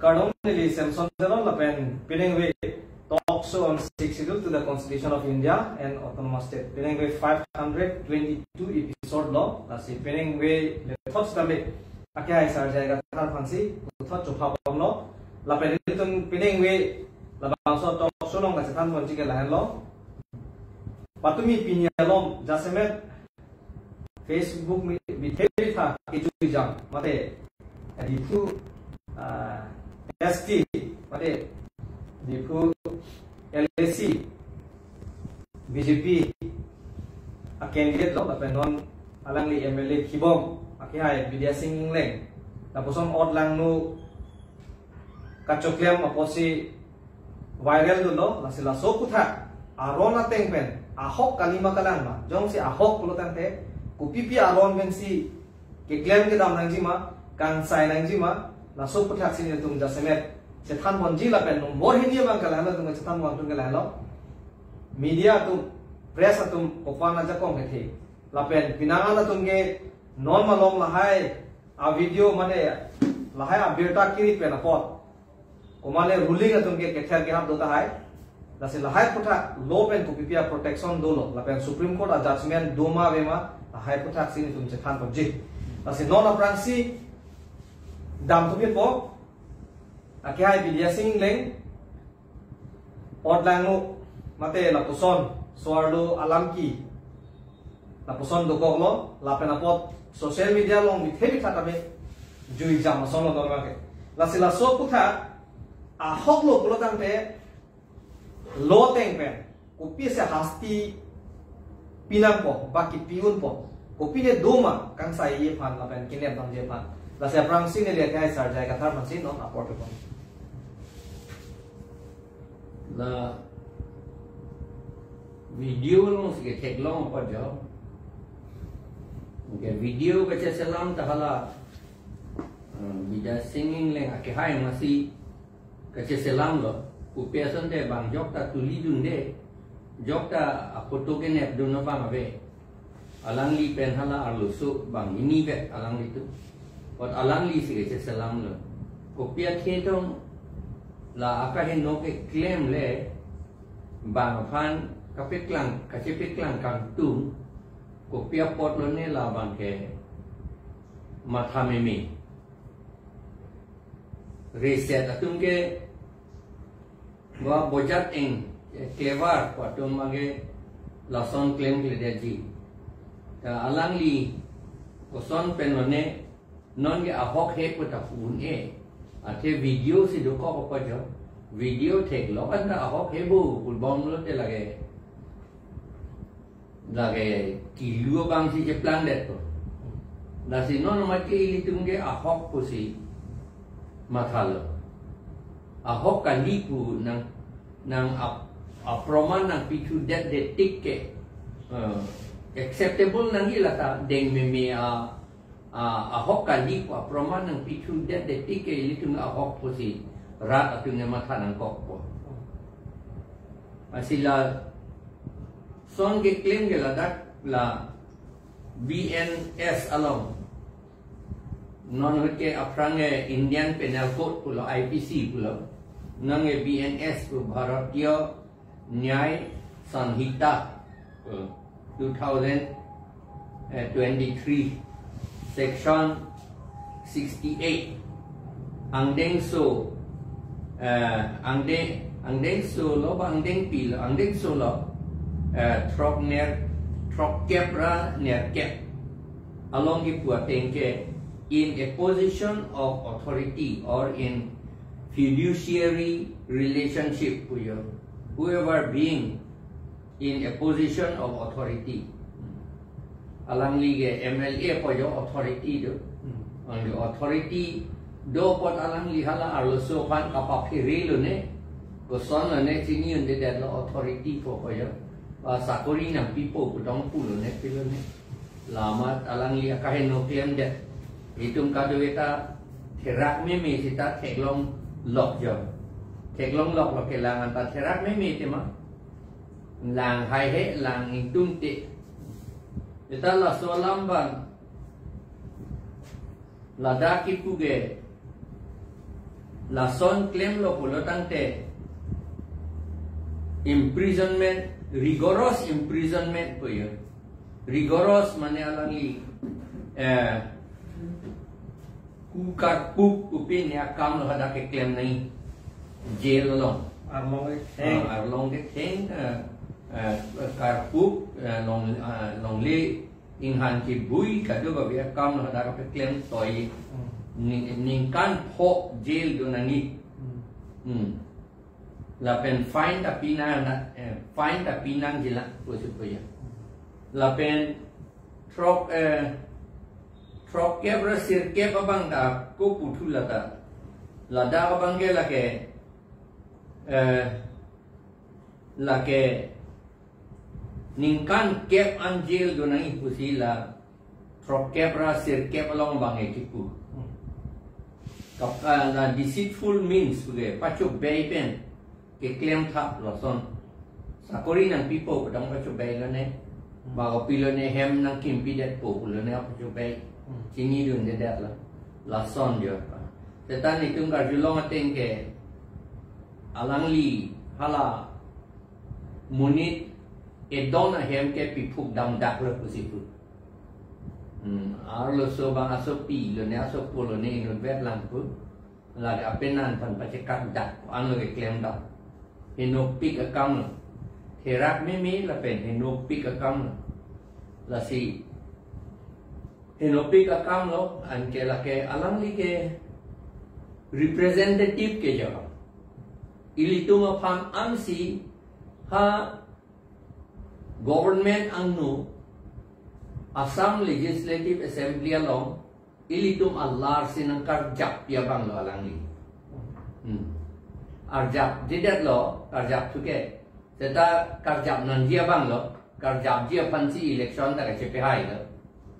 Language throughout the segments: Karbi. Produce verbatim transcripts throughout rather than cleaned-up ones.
Kardom neli Samson Teron lapen piningve talk show on Sixth Schedule to the Constitution of India and Autonomous State. Piningve five hundred twenty-two episode lo, lasi piningve le thot stambe. Akehai Sar J I Kathar aphansi puthot chopha bomlo. Lapen ilitum piningve labangso talk show along kachethan ponji ke lahenlo. Patumi pini along jasemet Facebook mi bithe bitha kejui jam mate Diphu, ah, S T mate Diphu L A C B J P a candidate lo lapen non alangli M L A kibom akehai Bidya Sing Engleng lapuson ot langno kachoklem apotsi viral dunlo, lasi laso aputhak aron ateng pen ahok kali ma kalang ma, jongsi ahok pulo tangte kopipi aron pensi keklem kedam nangji ma, kangsai nangji ma, laso aputhak si nelitum jasemet chethan ponji lapen nombor hini abang ke lahenlo, nelitum chethan pon atum ke lahenlo. Media atum, press atum kopan ajakong kethe. Lapen pinangan atum ke non malom lahai a video mane lahai abirta kiri pen apot komatne ruling atum ke kether kehap do tahai. Lasi lahai aputhak law pen kopipi a protection dolo lapen Supreme Court a judgment do ma ave ma, lahai aputhak si nelitum chethan ponji. Lasi non aphrangsi damthuphitpo, akehai Bidya Sing Engleng ot langno mate lapuson so-arlo alam ke lapuson dokoklo, lapen apot social media along bithe bitha tame jui jam asonlo dorma ke. Lasi laso aputhak ahok lo pulo tangte law ateng pen kopisi hasti pinangpo, ba kipi unpo, kopine do ma kangsai aphan lapen kenep damji aphan. Lasi aphrangsi neli akehai Sar J I Kathar aphansi non apor pon. La video alongsi ketheklong apot jo. Ke video kacheselam ta hala, eh, Bidya Sing Engleng akehai masi kacheselamlo. Kopi asonte bang jokta tuli dunde, jokta a photo kenep dun abang ave. Alangli pen hala arloso banghini vet alanglitum. Apot alangli si kacheselamlo. Kopi akhetong la akaheno keklem le bang aphan kapeklang, kachepeklang kangtung, kopi apotlo ne labang ke matha meme. Reset atum ke ba bojat eng, eh, clever pu atum abang ke lason klemkledetji. Ta alangli koson pen lone non ke ahok he pu ta pu un-e. Athe video si dokok apot jo. Video theklong anta ahok he bo pu bomlo te lake. Lake kilu abang si cheplangdetpo. Lasi non mati ilitum ke ahok pusi mathalo. Ahok kali pu nang, nang ap-, aproman nangpithudet detik ke, eh, acceptable nangji lata deng meme a, a, ahok kali pu aproman nangpithudet detik ke ilitum ahok pusi rat atum ne matha nangkokpo. Lasi lason keklem ke ladak la B N S along. Non ahut ke aphrang ke Indian Penal Code pulo, I P C pulo. Non ke B N S pu Bharatiya Nyay Sanhita, eh, two thousand twenty-three, section sixty-eight. Angdengso, eh, angdeng, angdengso lo ba angdengpi lo, angdengso lo, eh, throk ner, throkkep ra nerkep along kipu ateng ke, in a position of authority or in fiduciary relationship pu jo. Whoever being in a position of authority. Alangli ke M L A pu jo authority do. Hmm. Alangli authority do apot alangli hala arloso aphan kapaphere lone. Koson lone chini un-edetlo authority pu pu jo. Ah, sakori nangpipo pu tong pulo ne pilo ne. Lamat alangli akaheno klemdet. Itum kadokave ta therak meme seta theklonglok jo. Theklonglok lo kelang anta therak meme tema. Lang haihe, lang ingtungte. Seta laso alam abang ladak kipu ke Lason klemlo pulo tangte imprisonment, rigorous imprisonment pu jo. Rigorous mane alangli, eh, ku karpup pu pini akam lo hadak keklem nangji. Jail along. Arlong ketheng. Ah, arlong ketheng, eh, eh, karpup, eh, long, eh, longle inghan kebui kadokave akam lo hadak keklem toi. Hmm. Ning, ningkan pho jail do nangji. Hmm. Hmm. Lapen fine ta pinang na, eh, fine ta pinangji la, pusi pu jo. Lapen throk, eh, throkkep ra sirkep abang ta ko puthu lata. Ladak abang ke lake, eh, lake ningkan kep an jail do nangji pusi la throkkep ra sirkep along abang ke kipu. Kap-, ah, la deceitful means puke, pachobei pen keklem thap lason. Sakori nangpipo pu tang pachobei lone. Ba kopi lone hem nangkimpi detpo pu lone pachobei. Hmm. Chinidunde det la. Lason jo. Seta netum karjulong ateng ke alangli hala monit edon ahem ke piphuk damdak lo pusi pu. Hmm, arloso abang asopi lone asopo lone inutvet lang pu. Lake apenan aphan pachekak dak, anlo keklem dak. Henopik akam lo. Therak meme lapen henopik akam lo. Lasi henopik akam lo, anke lake alangli ke representative ke jo. Ilitum aphan ansi ha government angno Assam Legislative Assembly along ilitum alar si nangkarjappi abang lo alangli. Hmm. Arjapji det lo, karjap thuke. Seta karjap nangji abang lo, karjapji aphan si election ta kachepehai lo.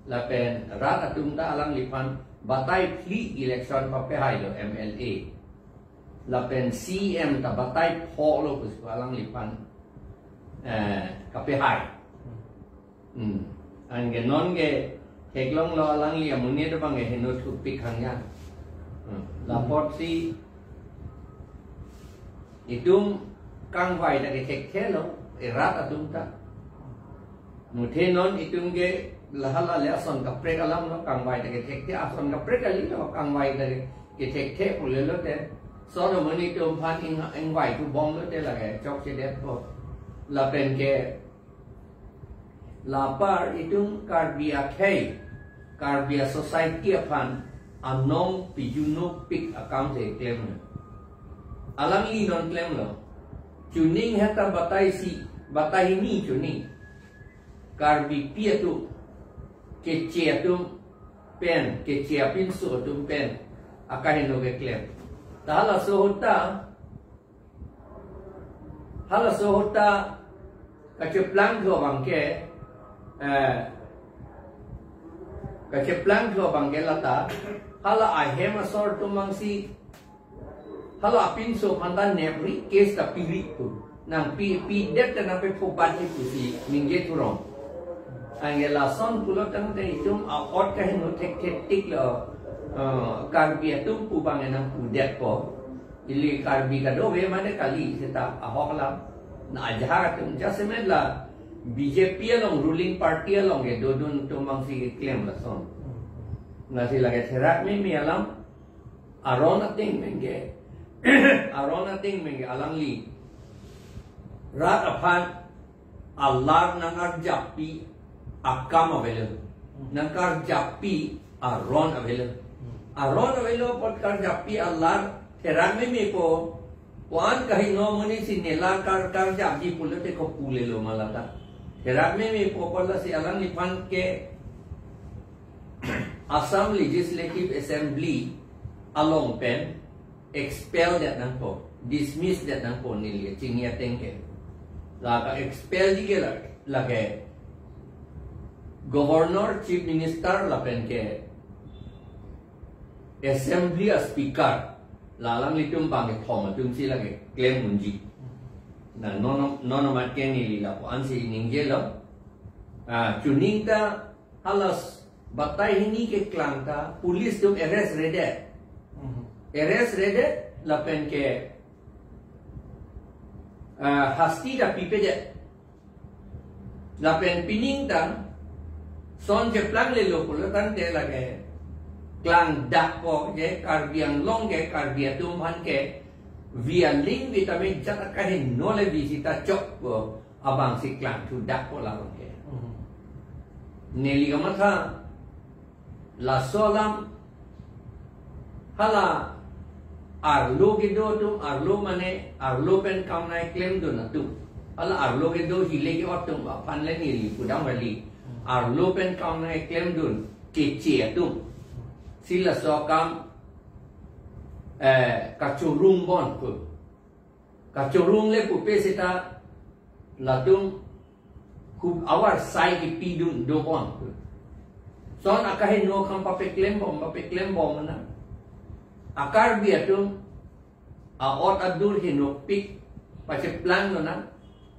Lapen rat atum ta alangliphan batai phli election papehai lo M L A. Lapen C M ta batai pho lo pusi alangliphan, eh, kapehai. Hmm. Anke non ke theklonglo alangli amonit abang ke henopik hangja. Hmm. Lapotsi itum kangvai ta kethekthe lo, erat atum ta. Muthe non itum ke lahala le ason kaprek alam lo, kangvai ta kethekthe, ason kaprek kali lo, kangvai ta kethekthe pule lote. Soro mani itum aphan ing-, ingvai thu bom lote lake chokche detpo. Lapen ke lapar itum Karbi akhei, Karbi a-society aphan anong pijunopik akam si klem. Alangli non klemlo. Chuning heta batai isi, batai hini chuning. Karbipi atum, Keche atum pen, Keche apinso atum pen akaheno keklem. Ta halaso ahut ta, halaso ahut ta kacheplang thu abang ke, eh, kacheplang thu abang ke lata, hala ahem asor atum abang si, hala apinso aphan ta nepri, case ta piri pu. Nangpi, pidet ta nangpephobat pusi ningje thurong. Anke lason pulo tangte itum a-ot kaheno thekthe tik lo, eh, Karbi atum pu abang nangpudetpo. Ili Karbi kadokave mane kali seta ahok alam. Na ajahak atum jasemet la B J P along, ruling party along ke dodun atum abang si klem lason. Lasi lake therak meme alam, aron ateng pen ke, aron ateng pen ke alangli rat aphan alar nangkarjappi akam avelo. Nangkarjappi aron avelo. Aron avelo apot karjappi alar therak memepo. Ko-an kahingno amonit si ne lar kar, karjapji pulote ko pulelo ma lata. Therak memepo apot lasi alangliphan ke Assam Legislative Assembly along pen expel det nangpo, dismiss det nangpo neli chini ateng ke. La ka-expelji ke la, lake Governor, Chief Minister lapen ke Assembly a-Speaker, la alanglitum bang kethom atum si lake klem unji. Na non, non amat ke neli lapu-an si ningjelo. Ah, chuning ta hala s-, batai hini keklang ta police atum arrest redet. Mhm. arrest redet lapen ke, ah, hasti ta pipedet. Lapen pining ta son cheplang lelo pulo tangte lake klangdakpo je Karbi Anglong ke Karbi atum aphan ke vi aling vitamin jat akaheno le vi sita chokpo abang si klangthudakpo labang ke. Mhm. Neli kamatha laso alam hala arlo kedo atum, arlo mane arlo pen kam nangklemdun atum. Hala arlo kedo hile ke atum aphan le neli pudam kali. Arlo pen kam nangklemdun keche atum si laso akam, eh, kachorung bon pu. Kachorung le pupe seta latum hup avar sai kipidun do bon. Son akaheno akam papeklem bom, papeklem bom na. A-Karbi atum a-ot adur henopik pacheplang lona.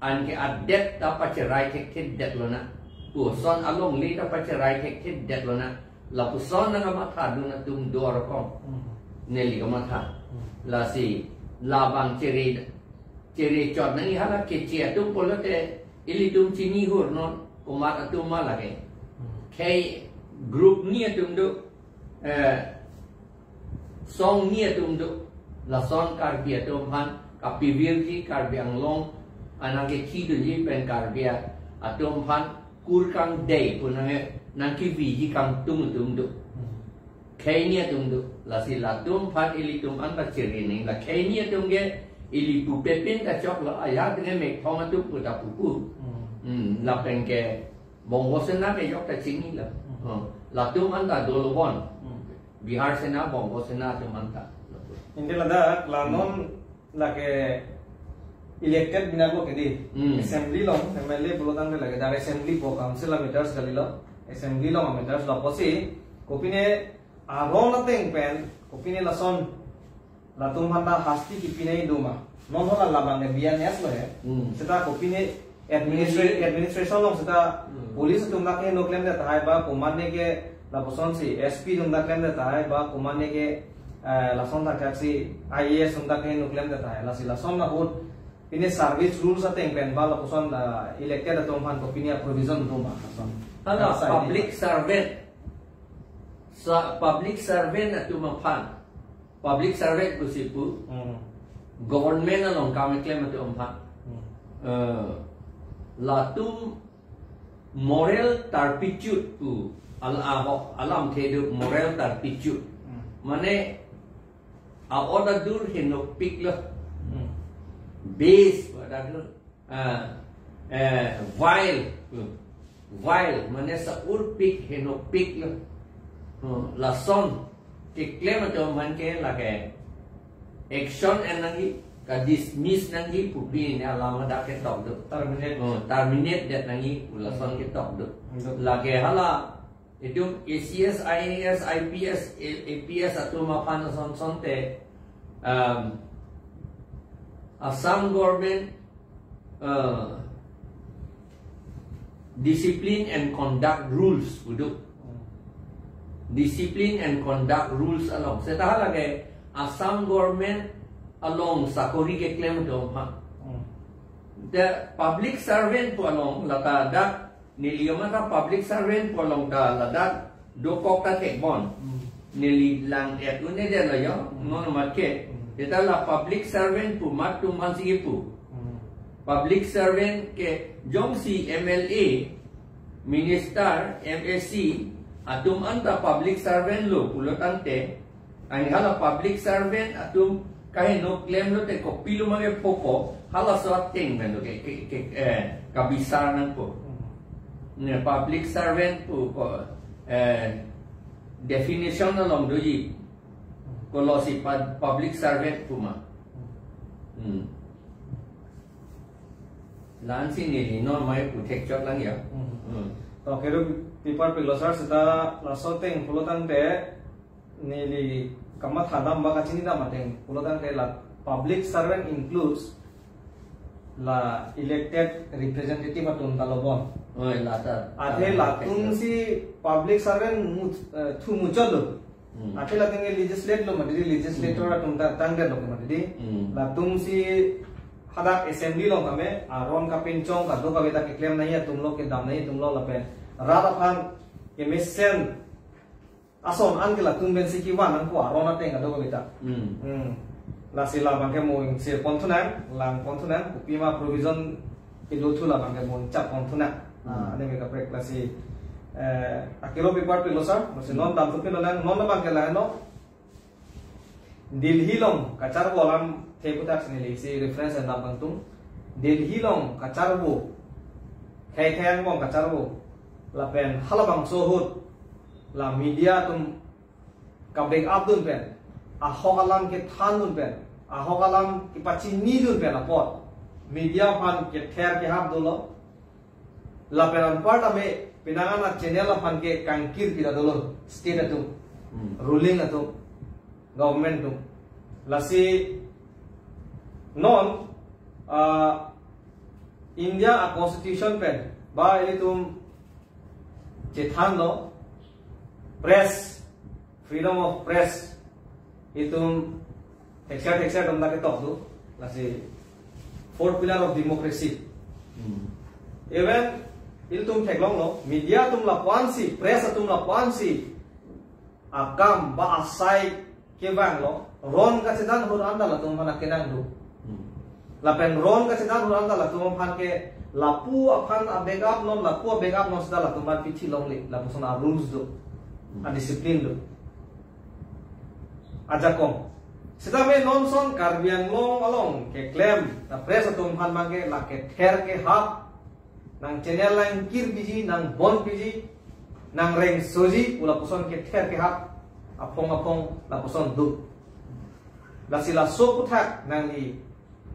Anke adet ta pacherai thekthedetlo na. Puson alongle ta pacherai thekthedetlo na. Lapuson nangkamathadun atum do arokom. Hmm. Neli kamatha. Hmm. Lasi labang chere, chere chot nangji hala keche atum pulote ilitum chinihur non komat atum ma lake. Hmm. Khei group ni atum do, eh, song ni atum do, lason Karbi atum aphan kapivirji, Karbi Anglong anang kechidunji pen Karbi atum aphan kur kangdei pu nangke nangkeviji kangtung atum do. Hmm. Khei ni atum do, lasi latum aphan ilitum anta chiri ning, la khei ni atum ke ili pupe pin kachoklo, aya tene mekthong atum pu ta pupu. Hmm. Hmm, lapen ke Bongo Sena ke yok ta chinilo. Hmm. Hmm. Latum anta dolo bon. Hmm. Bihar Sena, Bongo Sena atum anta. Ante ladak la non lake elected binaklo ke di. Hmm. Assembly along, M L A pulo tangte lake, dar assembly po, council a-matters kalilo. Assembly along a-matters lo apotsi, kopine aron ateng pen, kopine lason latum aphan ta hasti kipinai do ma. Non hala labang ke bias lo he. Hmm. Seta kopine administra-, Hmm. administration along seta Hmm. police atum ta keheno klemdet tahai ba komatne ke lapuson si S P atum ta klemdet tahai ba komatne ke, eh, lason thakthak si I A S atum ta keheno klemdet tahai. Lasi lason ahut pine service rules ateng pen ba lapuson, eh, elected atum aphan kopine a-provision do ma lason. Hala Sa public servant. Sa public servant atum aphan. Public servant pusi pu. Hmm. Government along kam keklem atum aphan. Hmm. Eh, latum moral turpitude pu al-, ahok alamthe do, moral turpitude. Hmm. Mane a-ot adur henopiklo. Hmm. Base pu adak lo. Ah, eh, vile. Hmm. Vile, mane sa-urpik henopiklo. Hmm, lason keklem atum aphan ke lake action en nangji, ka-dismiss nangji pu pine alam adak ketok do. Terminate. Hmm, terminate det nangji pu lason ketok do. Betul. Lake hala itum A C S, I A S, I P S, A-, A P S atum aphan asonte, um, Assam government, uh, discipline and conduct rules pu do. Hmm. Discipline and conduct rules along. Seta lake Assam government along sakori keklem atum aphan. Hmm. The public servant pu along lata dak neli kamatha public servant pu along ta ladak dokok ta thek bon. Hmm. Neli lang-et un-edetlo yo, Hmm. non mat ke. Hmm. Seta la public servant pu mat atum aphan si kipu. Hmm. Public servant ke jongsi M L A, minister, M A C atum anta public servant lo pulo tangte, anke hala public servant atum kaheno klemlo te kopilo ma kepo ko, halaso ateng pen lo ke, ke, ke, eh, kabisar nangpo. Hmm. Ne public servant pu ko, eh, definition along doji. Kolosi pub-, public servant pu ma. Hmm. La-an si neli non mai pu thekchot lang ya. Hmm. Hmm. To kedo paper pilo sir, seta laso ateng pulo tangte neli kamathadam ba kachinidam ateng pulo tangte la public servant includes la elected representative atum ta lo bon. Oi, lata. Athe latum si public servant mu-, eh, thu muchot lo. Hmm. Akhil atum ke legislate lo mati, legislator Hmm. atum ta tangdet lo mati. Hmm. Latum si hadak assembly along kami, aron kapinchong kadokave ta keklem nangji atum lo, kedam nangji atum lo lapen rat aphan kemesen ason an ke latum pensi kevan nangkok aron ateng kadokave ta. Hmm. Hmm. Lasi labang ke mo ingsir pon thu nang, lang pon thu nang, kopima provision kedo thu labang ke mo chap pon thu nang. Ah, Hmm. ane me kaprek lasi, eh, akiro paper pilo sir, lasi non dam thu pilo nang, non labang ke la no. Delhi along kacharbo alam the puthak si neli isi reference endam kangtung. Delhi along kacharbo, khei khei angbong kacharbo, lapen halabangso ahut la media atum ka-back up dun pen, ahok alam kethan dun pen, ahok alam kepachini dun pen apot media aphan kether kehap dolo. Lapen anparta me pinangan a-channel aphan ke kangkir pida dolo state atum, Hmm. ruling atum, government atum. Lasi non, ah, India a-constitution pen ba ilitum chethan lo, press, freedom of press, itum thekser thekser atum ta ketok do, lasi fourth pillar of democracy. Hmm. Even ilitum theklong lo, media atum lapuan si, press atum lapuan si akam ba asai kevang lo, ron kachedan ahut anta latum aphan akenang do. Hmm. Lapen ron kachedan ahut anta latum aphan ke lapu aphan a-back up non, lapu a-back up non seta latum aphan pithi longle, lapuson a-rules do, Hmm. a-discipline do. Ajakong. Seta me non son Karbi Anglong along keklem, ta press atum aphan abang ke la kether kehap, nang channel nangkir piji, nang bon piji, nang rengsoji, pu lapuson kether kehap, aphong aphong lapuson do. Lasi laso aputhak nangli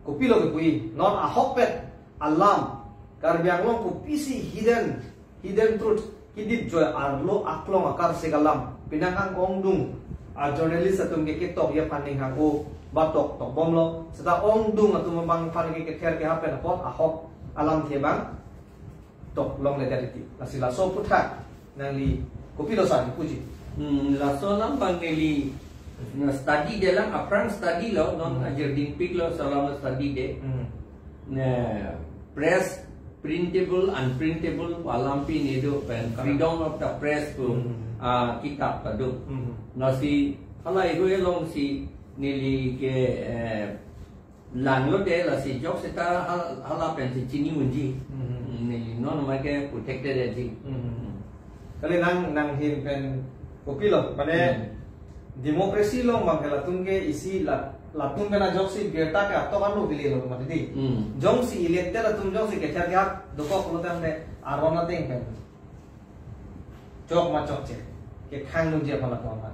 kopilo kepu-i, non ahokpet alam, Karbi Anglong kopisi hidden, hidden truth, kedip joi arlo aklong akarsik alam, pinanghang ongdung a-journalist atum ke ketokji aphan ning hang-o, ba tok tokbomlo, seta ongdung atum abang aphan ke kether kehap pen apot ahok alamthe abang tok longledet titi. Lasi laso aputhak nangli kopilo sar puji? Hmm, laso alam abang neli na study-det lang, aphrang study lo, non Hmm. ajirdingpik lo, laso alam study-det. Hmm. Na press printable, unprintable pu alam pine do pen, Correct. Freedom of the Press pu, Hmm. ah, kitap ta do. Hmm. Lasi hala ihu elong si neli ke, eh, langlote lasi jok seta hal-, hala pensi chini unji. Hmm. Neli non ma ke protected ji. Hmm. Kali nang, nanghin pen kopilo, mane Hmm. democracy along abang ke latum ke isi la, latum pen ajoksi birta ke atok anu pili lo mati di. Hmm. Jongsi elected atum jongsi kether kehap dokok lo tangte aron ateng pen chok ma chokche kekhang nunji aphan latum aphan.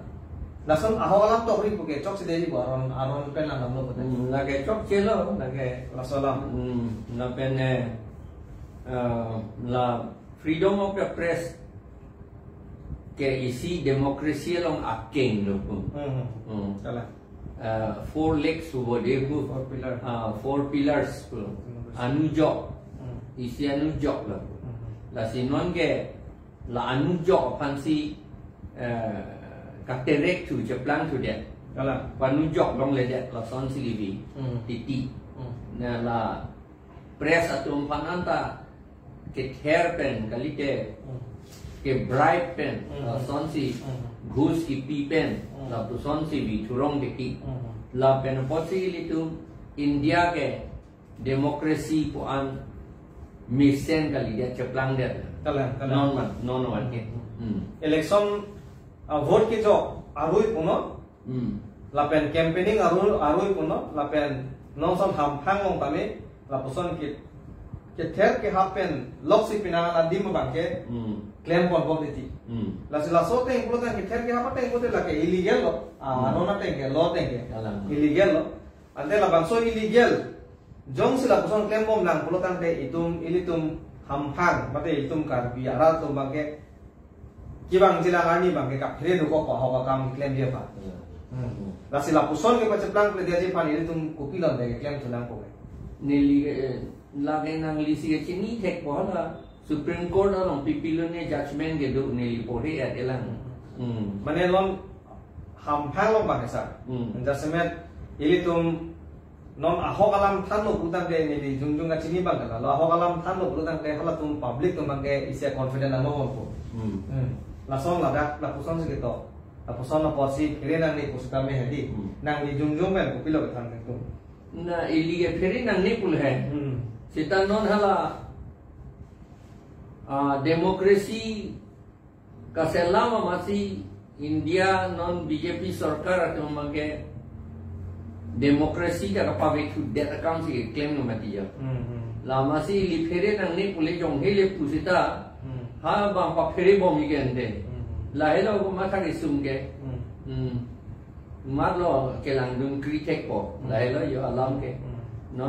Lason ahok alam tokri pu ke chokche detji pu aron, aron pen lang lo pu. Hmm, lake chokche lo, lake. Laso alam. Hmm, lapen, eh, eh, la freedom of the press ke isi democracy along akeng lo pu. Hmm. Hmm. Kalang. Uh, four legs pu bode pu. Four pillar. Uh, four pillars pu. Hmm. Anujok. Hmm. Isi anujok lo pu. Hmm. Lasi non ke la anujok aphansi, uh, katerek thu cheplang thudet. Kalang. Anujok longledet lasonsi libi. Hmm. Titi. Hmm. Na la press atum aphan anta kether pen kalite, Hmm. ke bribe pen, Hmm. lasonsi Hmm. ghus kipi pen, Hmm. lapusonsi bi thurong titi. Hmm. Lapen apotsi ilitum India ke democracy pu an mesen kalidet cheplangdet. Kalang, kalang. Non man, non man ke. Hmm. Hmm. Election, ah, vote kejok arui punon. Hmm. Lapen campaigning arui, arui punon, lapen nonson hamphang along tame, lapuson ke, kether kehap pen, loksi pinangan adim abang ke, Hmm. klem ponbom titi. Hmm. Lasi laso ateng pulo tang kether kehap ateng pulote lake illegal lo. Ah, Hmm. non ateng ke, law ateng ke. Kalang. Illegal lo. Ante labangso illegal. Jongsi lapuson klembom lang pulo tangte itum, ilitum hamphang, mate itum Karbi arat atum abang ke kevangji lang arni abang ke kaphere dokok pu ahok akam keklemji aphan. Hmm. Hmm. Lasi lapuson kepacheplang kledetji aphan ilitum kopilo ante keklem thu nangkok ke? Neli, eh, lake nangli si kachini thekpo hala Supreme Court along pipilone judgment kedo neli porhe-et-e lang. Hmm. Mane non hamphang along abang ke sar. Hmm. Jasemet ilitum non ahok alam thanlo pulotangte neli jongjong kachini abang ke lalo, ahok alam thanlo pulotangte halatum public atum abang ke isi confident nang-ongpo. Hmm. Hmm. Lason ladak lapusonsi ketok. Lapuson apotsi phere nangne pu sitame hedi. Hmm. Nangli jongjong pen kopilo kethan nangtum? Na ili ke phere nangne pulo he. Hmm. Seta non hala, ah, democracy kaselam amatsi India non B J P sorkar atum abang ke democracy ta kapavek thudet akamsi klemlo mati ya. Hmm, hmm. La amatsi ili phere nangne pule jong hele pu seta. Hmm. Ha bang paphere bom ikende. Hmm. Lahelo ko matha kesung ke. Hmm. Hmm. Matlo kelangdun kri thekpo. Hmm. Lahelo yo alam ke. Hmm. No,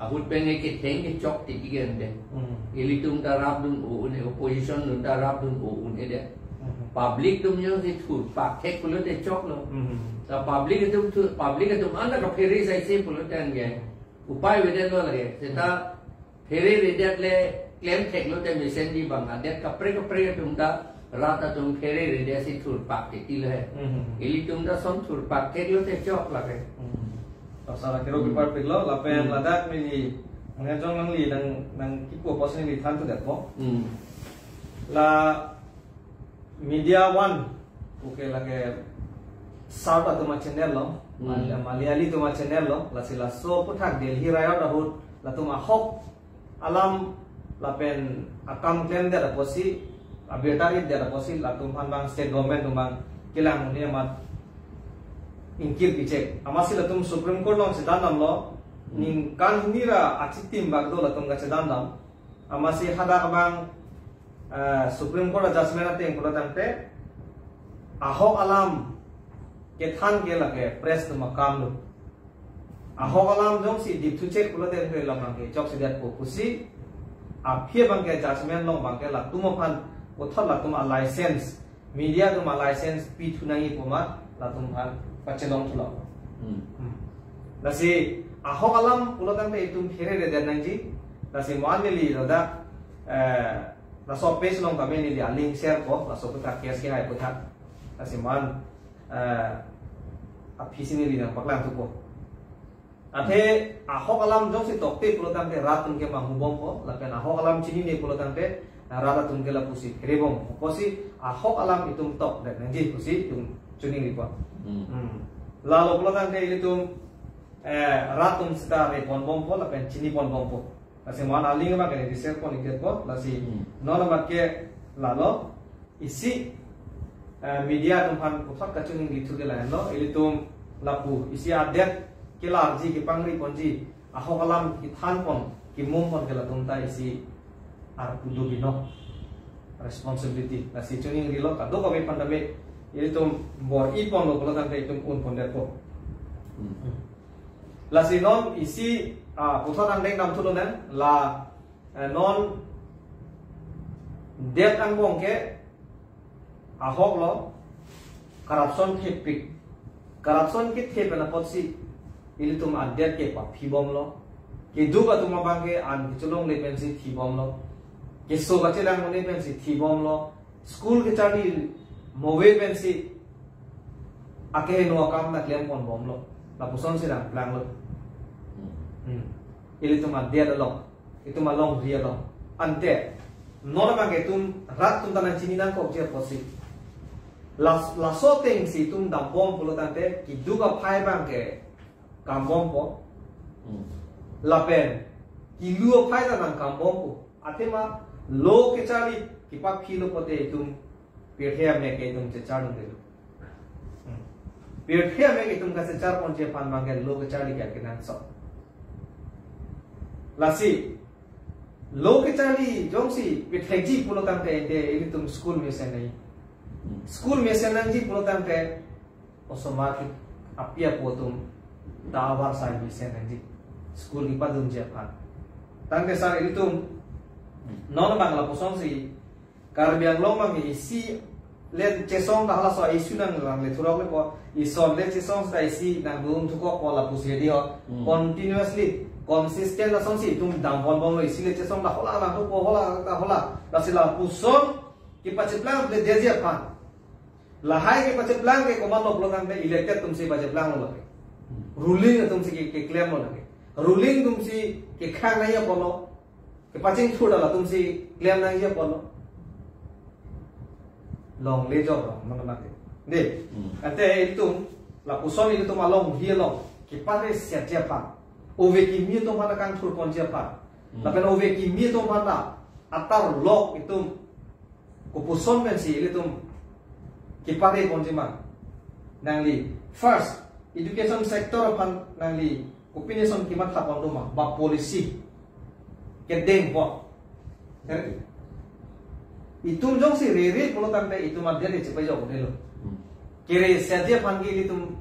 ahut pen ke ketheng kechok titi ikende. Hmm. Ilitum ta rapdun o un-e, opposition atum ta rapdun o un-e det. Hmm. Public atum jongsi thurpak thek pulote choklo. Hmm. Ta public atum thu, public atum anta kaphere saise pulote anke upai avedetlo lake. Seta phere redet le klem theklote mesenji abang adet kaprek kaprek atum ta rat atum phere redetsi thurpak titi lo he. Hmm. Ilitum ta son thurpak theklote chok lake. Hmm. Pasal akhiro Hmm. Pipar piklo, lapen Hmm. ladak neli, nangkejong nangli nang, nangkipu apotsi neli than thudetpo. Hmm. La Media One, okay, lake South atum achannel lo, Hmm. Mal-, Malayali atum achannel lo, lasi laso aphuthak Delhi riot ahut, latum ahok alam lapen akam klemdet apotsi, abirta ritdet apotsi, latum aphan abang state government atum abang kelang un-e amat ingkir kechek. Amatsi latum Supreme Court alongsi damdamlo, Hmm. ningkan hini ra achitim bak do latum kachedamdam. Amatsi hadak abang, eh, Supreme Court a-judgment ateng pulotangte, ahok alam kethan ke lake press atum akam lo. Ahok alam jongsi dipthu chek pulotangte lam abang ke chokchedetpo pusi, aphi abang ke judgment along abang ke latum aphan puthot latum a-license, media atum a-license pithu nangji pu amat latum aphan pachelong thulo. Hmm. Hmm. Lasi ahok alam pulotangte itum phere redet nangji. Lasi mo-an neli ladak, eh, laso page along tame neli a-link share po, laso aphuthak case kehai aphuthak. Lasi mo-an, eh, aphisi neli nangpaklang thupo. Athe ahok alam jongsi tokte pulotangte rat atum ke manghubompo, lapen ahok alam chinine pulotangte rat atum ke lapusi pherebom. Pusi ahok alam itum tokdet nangji pusi itum choningripo. Hmm. Hmm. Lalo pulotangte ilitum, eh, rat atum seta reponbompo lapen chiniponbompo. Lasi mo-an a-link abang ke neli share pon iketpo, lasi Hmm. non amat ke lalo isi, eh, media atum aphan puthot kachoningri thu ke lahenlo, ilitum lapu isi adet kelarji kepangri ponji, ahok alam kethan pon, kemum pon ke latum ta isi arpu do binong responsibility. Lasi choningrilo kadokave aphan tame ilitum bor-i ponlo pulotangte itum un pondetpo. Hmm. Lasi non isi, ah, puthot angdeng dam thulonang la, eh, non det angbong ke ahok lo, corruption thepik. Corruption kethe pen apotsi ilitum adet ke paphibomlo. Keduk atum abang ke an kecholongle pensi thibomlo. Keso kachelang un-e pensi thibomlo. School kecharli move pensi akeheno akam ta klemponbomlo. Lapusonsi nangplanglo. Hmm. Ilitum adet along, itum alongri along. Ante non abang ke itum rat atum ta nangchini nangkokji apotsi, las-, laso atengsi itum dambom pulotangte keduk aphai abang ke kambompo. Hmm. Lapen kelu aphai ta nangkambompo. Athema lo kecharli kepaphilo pote itum pirthe amek ke itum chechar nangdelo. Hmm. Pirthe amek itum kachechar ponji aphan abang ke lo kecharli ke kenangsot. Lasi lo kecharli jongsi pithekji pulotangte ante ilitum school mesen nangji. Hmm. School mesen nangji pulotangte osomar ke api apo atum ta avarsai mesen nangji. School kepadunji aphan. Tangte sar ilitum non abang lapusonsi Karbi Anglong abang isi le chesong ta halaso issue nanglang le thurok lepo. Ison le chesong ta isi nangdun thukokpo lapusi hedi ho. Hmm. Continuously, consistent lasonsi itum damponbomlo, isi le chesong ta hola nangthupo, hola ta hola. Lasi lapuson kepacheplang le detji aphan. Lahai kepacheplang ke komatlo pulo tangte elected atumsi pacheplang lo lake. Ruling atumsi ke, keklem lo lake. Ruling atumsi kekhang nangji apotlo. Kepachingthur dal atumsi klem nangji apotlo. Longle jok lo, mana mati. Dei. Hmm. Ante itum, lapuson itum alongri along kepare siat ji aphan. Ove kimi atum aphan kangthur ponji aphan. Hmm. Lapen ove kimi atum aphan ta atar lok itum kopuson pensi ilitum kepare ponji ma. Nangli first, education sector aphan nangli kopi ason kematha pon do ma, ba policy kedeng pon. Itum jongsi rere pulo tangte itum adia de chepai jok de lo. Hmm. Kere siat ji aphan ke ilitum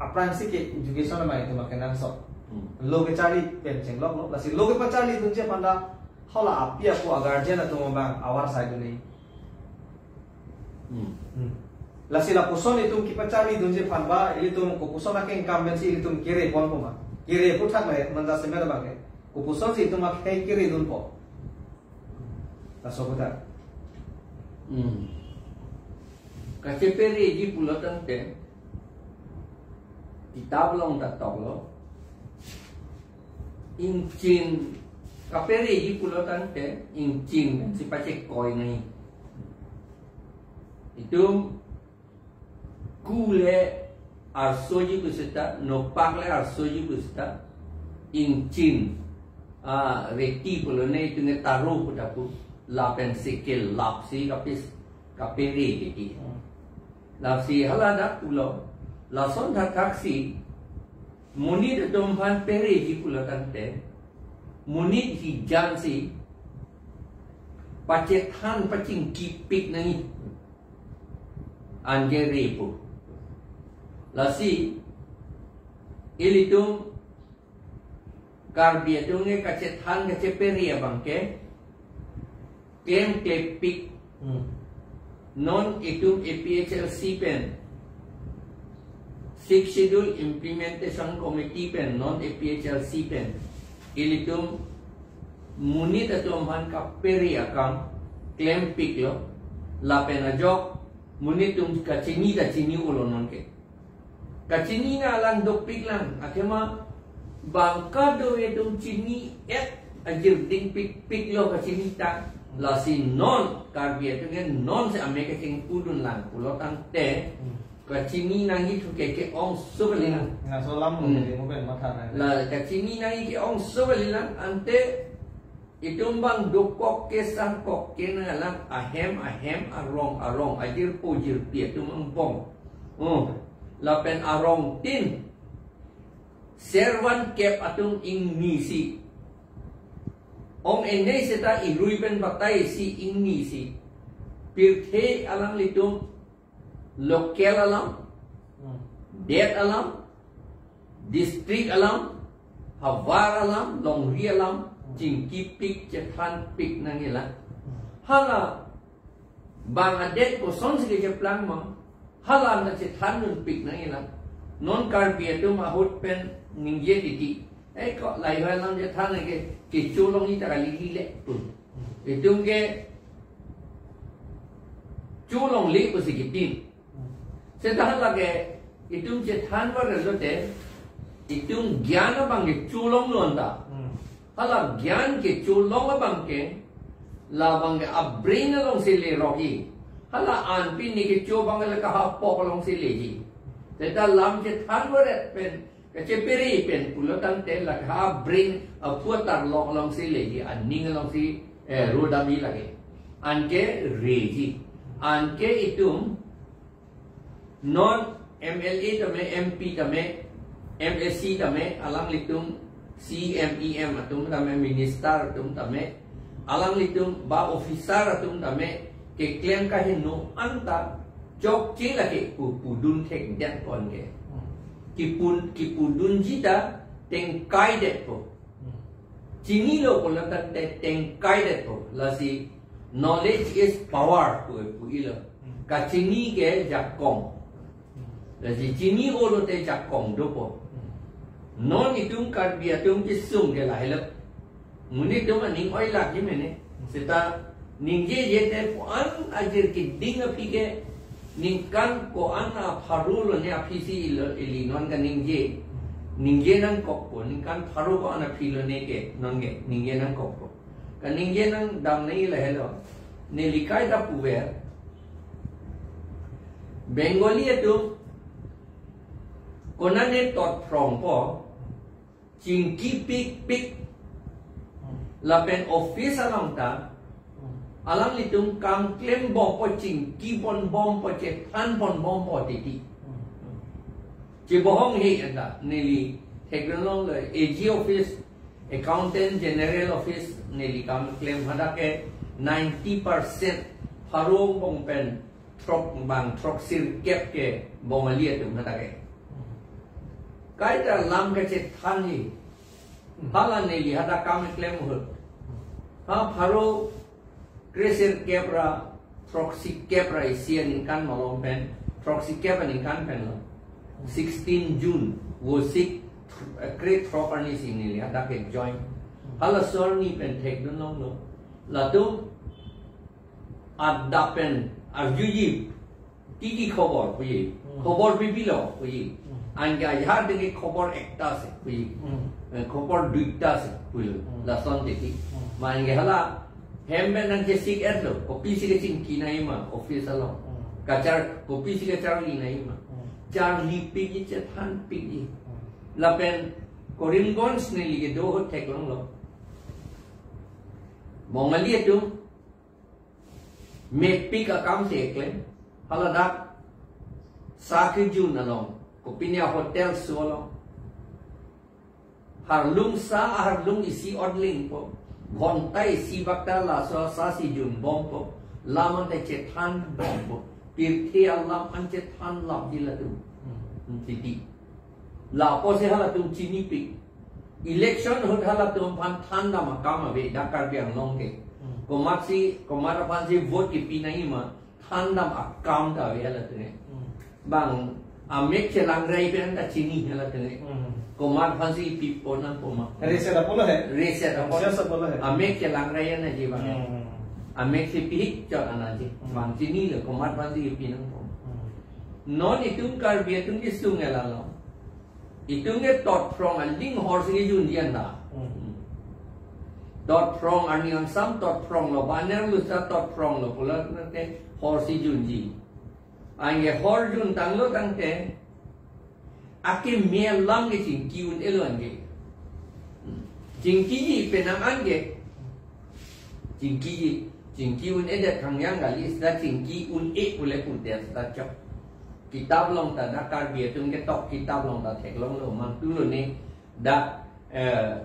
aphrangsi ke education ma itum akenangsot. Hmm. Lo kecharli pen chenglok lo, lasi lo kepacharli dunji aphan ta hala api apo a-guardian atum abang awar sai dun nangji. Hmm. Hmm. Lasi lapuson itum kepacharli dunji aphan ba, ilitum kopuson akengkam pensi ilitum kere ponpo ma. Kere aphuthak le, manja semer abang ke. Kopusonsi itum akhei kere dunpo. Laso kota. Hmm. Kachepereji pulo tangte, kitap along ta tok lo. Ingchin, kapereji pulo tangte, ingchin si pachekoi nangji. Itum ku le arsoji pu seta, nopak le arsoji pu seta, ingchin, ah, reti pulo ne itum ne taro pu ta pu, lapensi kelapsi kapis, kapere titi. Lasi hala dak pulo, lason thakthak si, monit atum aphan pereji pulo tangte, monit hijan si, pachethan pachingkipik nangji. Anke repo. Lasi, ilitum Karbi atum ke kachethan kachepere abang ke, klem klepik. Hmm. Non itum A P H L C pen, Sixth Schedule Implementation Committee pen, non A P H L C pen, ilitum monit atum aphan kapere akam klempik lo, lapen ajok monit atum kachini ta chini-o lo non ke. Kachini nanglang dopik lang, athema bang kadokave atum chini-et ajir dingpikpik lo kachini ta, lasi non Karbi atum ke non si ame kachingpu dun lang pulo tangte, hmm, kachini nangji thu ke ke-ongso kali lang. Laso alam, hmm, mo pen matha nang. La kachini nangji ke-ongso kali lang, ante itum bang dokok ke sangkok ke nanglang ahem ahem, arong arong, ajirpo jirpi atum angbong. Oh, lapen arongtin servan kep atum ingni si. Ong enei seta irui pen batai si ingni si. Pirthe alanglitum local alam, hmm, det alam, district alam, havar alam, longri alam, hmm, chingkipik chethanpik nangji lang. Hmm. Hala bang adet kosonsi kecheplang ma, hala anta chethan dunpik nangji lang. Non Karbi atum ahut pen ningje titi. Eh, ko lahai alam chethan ke, kecho longji ta kali le. Itum ke cho longle pusi kitin. Seta hala ke itum chethan varet lote, itum gyan abang ke cho longlo anta. Hmm. Hala gyan kecho long abang ke, labang ke a-brain alongsi lerokji. Hala an pini kecho abang le kahapok alongsi leji. Seta lam chethan varet pen, kachepere pen pulo tangte la ha brain aphu atarlok alongsi leji, aning alongsi, eh, rodamji lake. Anke reji. Anke itum non M L A tame, M P tame, M A C tame, alanglitum C M, E M atum tame, minister atum tame, alanglitum ba officer atum tame, keklem kaheno anta chokche lake pu, pudun thekdet pon ke. Hmm. Kipun, kipudunji ta tengkai detpo. Hmm. Chinilo pulo tangte tengkai detpo. Lasi knowledge is power pu, pu-ilo. Hmm. Kachini ke jakong. Hmm. Lasi chini-o lote jakong dopo. Hmm. Non itum Karbi atum kesung ke lahelo. Monit atum aning oilakji mene. Seta ningjeje te pu-an ajir keding aphi ke Ningkan ko-an apharo lo ne aphi si ilo ili non kaningje. Ningje nangkokpo, ningkan pharo ko-an aphi lo ne ke, non ke, ningje nangkokpo. Kaningje nangdam nangji lahelo. Neli kaita puver. Bengali atum, konane tot phrongpo, chingki pikpik. Lapen office along ta, alanglitum kam klembompo, chingki ponbompo, chethan ponbompo titi. Chebohong he anta, neli theklonglo A G office, Accountant General Office, neli kam klem hadak ke ninety percent pharo angbong pen throk bang throksi kep ke Bengali atum hadak ke. Kaita lam kachethanji. Hala neli hadak kam klem ahut, ha pharo kresirkep ra throksi kep ra isi aningkan malom pen, throksi kep aningkan pen lo. Sixteen June, Vosik, eh, kre throk arni si neli hadak ke join. Halaso arni pen thekdunlonglo. Latum adap pen arjuji, ki ki khobor puji. Hmm. Khobor pipilo puji. Hmm. Anke ajahak denge khobor ekta si puji. Hmm. Eh, khobor duita si pulo. Hmm. Lason titi. Hmm. Ma anke hala hem pen nangchesik-etlo. Kopisi kachingki nangji ma office along. Hmm. Kachar, kopisi kacharli nangji ma. Hmm. Charlipikji, chethanpikji. Hmm. Lapen Karimganj neli kedo ahut theklonglo. Bengali atum mepik akam si eklem. Haladak sa kejun along, kopine hotel so along, harlung sa, harlung isi odlingpo, ghonta isi bak ta laso sa si junbompo, lam anta chethanbompo, pirthe alam an chethanlapji latum. Hmm. Titi. Lapusi halatum chinipik. Election ahut halatum aphan thandam akam ave dak Karbi Anglong ke. Hmm. Komatsi, komat aphansi vote kipi nangji ma, thandam akam ta ave halatum ke. Hmm. Bang amek chelangrai pen ta chini halatum ke. Hmm. Komat aphansi pipo nangpo ma. Reset apotlo he. Reset apot. Reset apotlo he. Amek chelangrai anaji bang. Hmm. Amek si pihik chot anaji. Hmm. Bang chinilo komat aphansi kipi nangpo. Hmm. Non itum Karbi atum kesung ke lalo. Itum ke tot phrong aling hor si kejunji anta. Hmm. Tot phrong arni angsam tot phronglo, baner lusa tot phronglo, pulo tangte hor si junji. Anke hor juntanglo tangte, akeme alam ke chingki un-elo anke. Hmm. Chingkiji penang anke. Chingkiji, chingki un-edet kangjang kali, seta chingki un-e pule pudet seta chok. Kitap along ta dak Karbi atum ketok kitap along ta theklonglo, mangtulo ne dak, eh,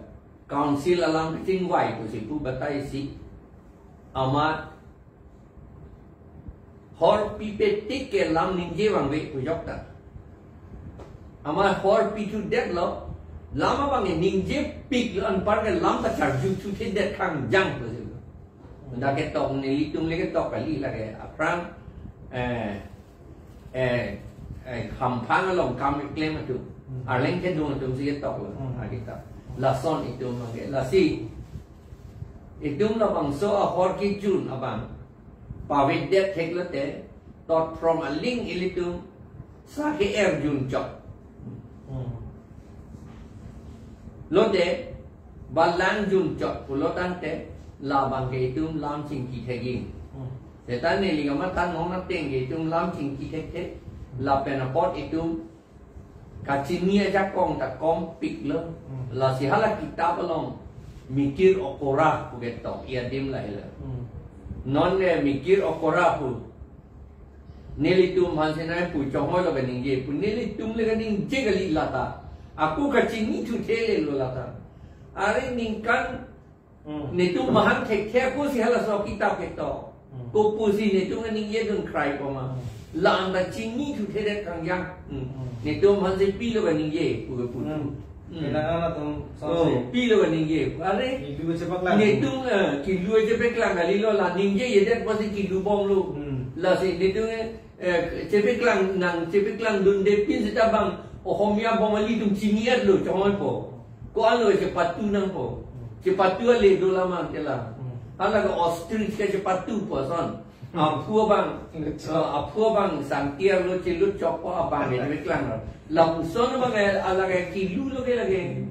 council alam kachingvai pusi pu batai si. Amat hor pipetik ke lam ningje vangve pu jok ta. Amat hor pithudetlo, lam abang ke ningjepiklo, anpar ke lam ta charju thuthedet kangjang pusi. Dak ketok nelitum le ketok kali lake aphrang, eh, eh, eh, hamphang along kam keklem atum. Hmm. Arleng kedung atum si ketoklo. Hmm. Akita. Lason itum abang ke. Lasi itum labangso ahor kejun abang pavedet theklote, tot phrong aling ilitum sa ke-er jun chok. Hmm. Lote, balang jun chok pulo tangte, labang ke itum lam chingki thekji. Hmm. Seta neli kamatha non ateng ke itum lam chingki thekthe, lapen apot itum kachini ajakong ta kompiklo. Hmm. Lasi hala kitap along Mikir Okora pu ketok, adim lahelo. Hmm. Non le Mikir Okora pu nelitum aphansi nangpu chonghoi lo kaningje pu, nelitum le kaningje kali lata. Ako kachini thuthe le lo lata. Are ningkan Hmm. Netum mahang thekthe ako si halaso kitap ketok. Hmm. Kopusi netum kaningje dun krai poma. Hmm. La anta chini thuthedet kangjang. Hmm. Hmm. Netum aphansi pilo kaningje pu kepu. Hmm. Hmm. Kailangan atum Oh, sangsi. Pilo kaningje. Are Kilu chepaklang. Netum, eh, kilu chepaklang kalilo, la ningjejedet apotsi kilu bomlo. Hmm. Lasi netum, eh, eh, chepaklang nang, chepaklang dunde pin seta bang Ohomia Bengali atum chini-etlo chonghoi po. Ko-anlo chepatu nangpo. Hmm. Chepatu ale do la mangke la. Hmm. Hala ke ostrich ke chepatu po ason. Aphu abang, eh, aphu abang sangtiar lo, chelut chokpo abang, eh, klang lo. Lapuson abang, eh, alage kilu lo ke lage.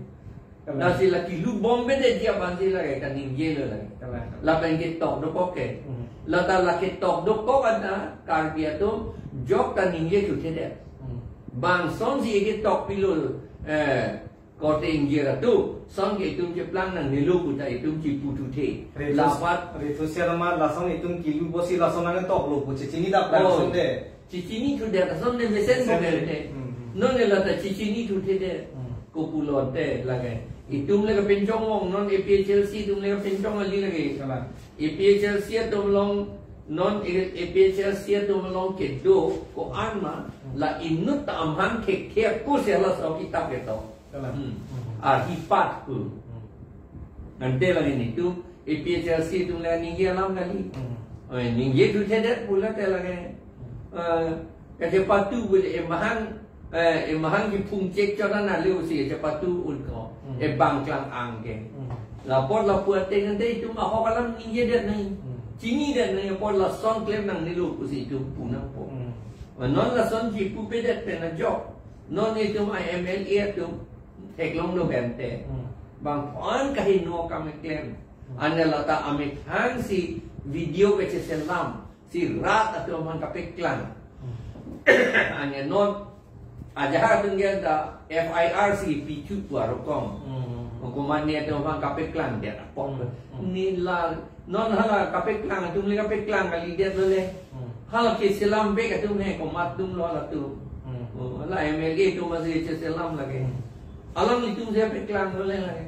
Kalang. Lasi la kilu bombe de dia bansi lage kaningje lo lage. Kalang. Lapen ketok dokok ke. Hmm. Lata la ketok dokok ada Karbi atum jok kaningje thuthedet. Hmm. Bang sonsi ketok pilo, eh, korte ingjir atum, son ke itum cheplang nangnelo pu ta itum chipu thuthe. Ritus-, Lapat. Ritus ya nama lason itum kilu bosi lason nangtok lo pu chechinidap Oh. lason de. Chechini thudet ason de mesen Mesen de. bukan de. Hmm, hmm. Non ne lata chechini thuthedet. Hmm. Kopulote lage. Itum le kapenchong wong, non A P H L C atum le kapenchong kali lage. Kalang. A P H L C atum along, non A-, A P H L C atum along kedo ko-an ma, Hmm. la inut ta amhan thekthe ako si laso kitap ketok. Kalang. Hmm. Hmm. Arhipat pu. Hmm. Ante lagi nitu, A P H L C atum le ningje alam kali. Hmm. Oi, ningje thuthedet pulote lage. Hmm. Eh, kachepatu pu le emahang, eh, emahang kiphung chek chot an ale usi kachepatu un ko. Hmm. Ebang klang-ang ke. Hmm. Lapor lapu ateng ante itum ahok alam ningjedet nai. Hmm. Chinidet nai apor lason klem nangnelo pusi itum pu nangpo. Hmm. Non lason chipupedet pen ajok. Non itum a M L A atum theklong lo pen te. Hmm. Bang pon kaheno akam keklem. Hmm. Ane lata amethang si video kacheselam, si rat atum aphan kapeklang. Hmm. Ane non ajahak atum ke ta F I R si pithu pu arokom. Hmm. Hukuman ni atum aphan kapeklang dia apot. Hmm. Ni la non hala kapeklang atum le kapeklang kalidet lo le. Hmm. Hala keselam bek atum he komat atum lo hala atum. Hmm. Oh, hala M L A atum masih cheselam lage. Hmm. Alanglitum si peklang lo le lage.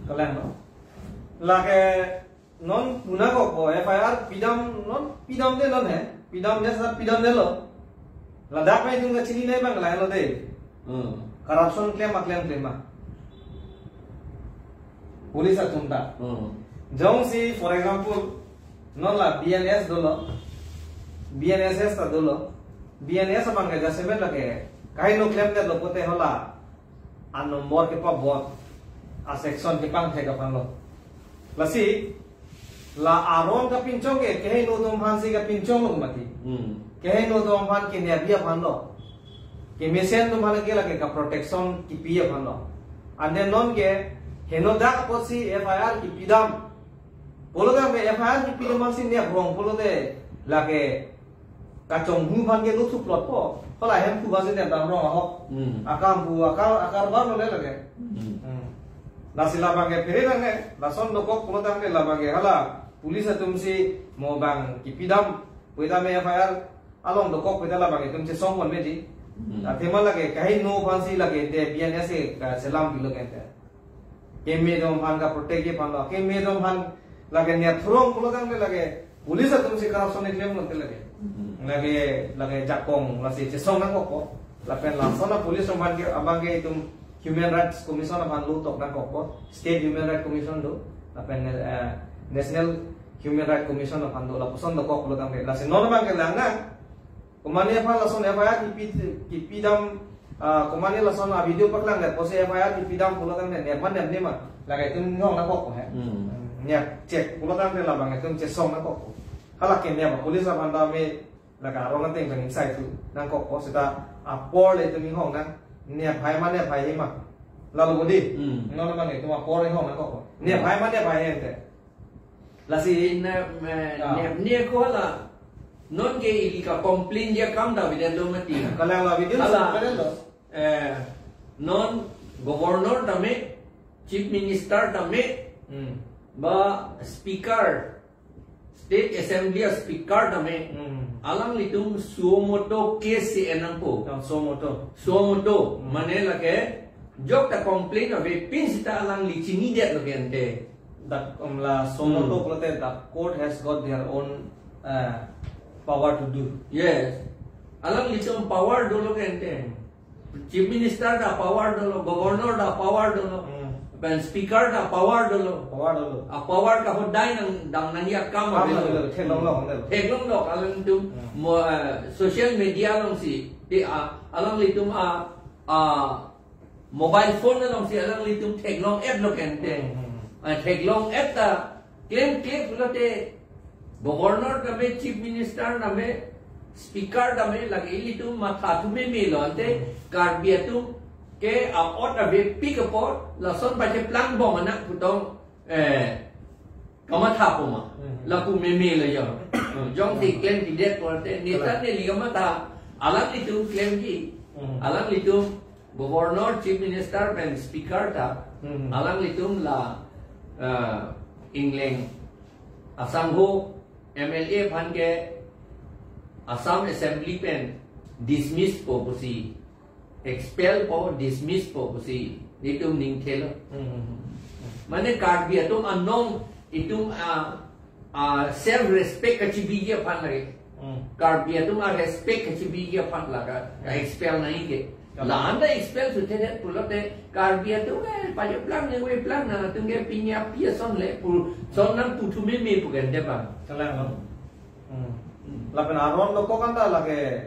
Kalang lo. Lake non pu nangkokpo F I R pidam non pidamde non he. Pidamde sa pidamde lo. Ladak ma itum kachinine abang lahelo de. Hmm. Corruption klem ma klem klem ma. Police atum ta. Hmm. Jongsi, for example, non la B N S dolo, B N S S ta dolo, B N S abang ke jasemet lake kaheno klemdetlo pote hala a number kepabot, a section kepangthek aphan lo. Lasi, la aron kapinchong ke, keheno atum aphan si kapinchong lo mati. Hmm. Keheno atum aphan kenep aphan lo. Kemesen atum aphan ke lake ka protection kipi aphan lo. Ante non ke, henodak apotsi F I R kipidam. Pulo tangte F I R kipidam aphansi nep rong pulote lake kachonghu aphan ke nuthuplotpo. Hala hemphu aphansi nep dam rong ahok. Hmm. Akam pu, akar, akar bar lo le lake. Hmm. Hmm. Lasi labang ke phere nangne, lason dokok pulo tangte labang ke hala police atum si mo bang kipidam, puita me F I R along dokok puita labang itum chesong pon meji. Hmm. Athema lake kaheno aphansi lake te B N S ke kaselam pilo ke te. Keme atum aphan ka protect aphan lo. Keme atum aphan lake nep thurong pulo tangte lake police atum si corruption klem lo te lake. Hmm. Lake, lake jakong lasi chesong nangkokpo. Lapen lason a police atum aphan ke abang ke itum Human Rights Commission aphan lo tok nangkokpo. State Human Rights Commission do. Lapen, eh, National Human Rights Commission aphan do. Lapuson dokok pulo tangte. Lasi non abang ke lang nang. Komane aphan lason F I R kipi, kipidam, ah, komane lason a video paklang det, pusi F I R kipidam pulo tangte nep ma nep ne ma. Lake itum inghong nangkokpo he. Hmm. Nep chek pulo tangte labang itum chesong nangkokpo. Hala kenep police aphan ta me lake arong ateng pen ingsai thu nangkokpo seta apor le itum inghong nang nep hai ma nep hai ma. Lalo bodi. Hmm. Non abang itum apor inghong nangkokpo. Nep hai ma nep hai ante. Lasi ne, eh, Ah. ne, ne ko hala. Non ke ili ka complain dia kam ta bidetlo mati. Kalang la video Hala. sa bidetlo. Eh, non governor tame, chief minister tame, Hmm. ba speaker, state assembly speaker tame, Hmm. alanglitum suo motu case si en nangpo. Ah, suo motu. Suo motu, Hmm. mane lake, jok ta complain avepin seta alangli chinidetlo ke ante. Dak, um, la suo motu Hmm. pulote the court has got their own, uh, power to do. Yes. Alanglitum power dolo ke ante. Chief Minister ta power dolo, Governor ta power dolo, Hmm. pen Speaker ta power dolo. Power dolo. A power ke hodai nangdam nangji akam Kam avelo. avelo, theklong lok, avelo. Theklong lok, alanglitum Hmm. mo, eh, social media alongsi, te a, alanglitum a, a, mobile phone alongsi alanglitum theklong-etlo ke ante. Hmm, hmm, hmm. Ah, theklong-et ta klem klem pulote Governor tame, Chief Minister tame, Speaker tame lake ilitum matha thume melo ante Karbi atum ke a-ot avepik apot lason pacheplang bom anak putong eh kamatha poma. Hmm. Lapu meme lo jo. Jongsi klem pidet porte neta neli kamatha alanglitum klemji. Hmm. Alanglitum Governor, Chief Minister pen Speaker ta Hmm. alanglitum la eh, ingleng asangho M L A aphan ke Assam Assembly pen dismiss po pusi, expel po, dismiss po pusi, nelitum ning thelo. Hmm. Mane Karbi atum anong itum a, a self respect kachibiji aphan lake. Hmm. Karbi atum a respect kachibiji aphan lake, ka expel nangji ke. Kalang. La-an ta expel suthe det pulote Karbi atum eh pajaplang ne veplang nang atum ke pini api ason le pu son nangpu thume me pu kan de bang. Kalang lo. Hmm. Hmm. Lapen aron dokok anta lake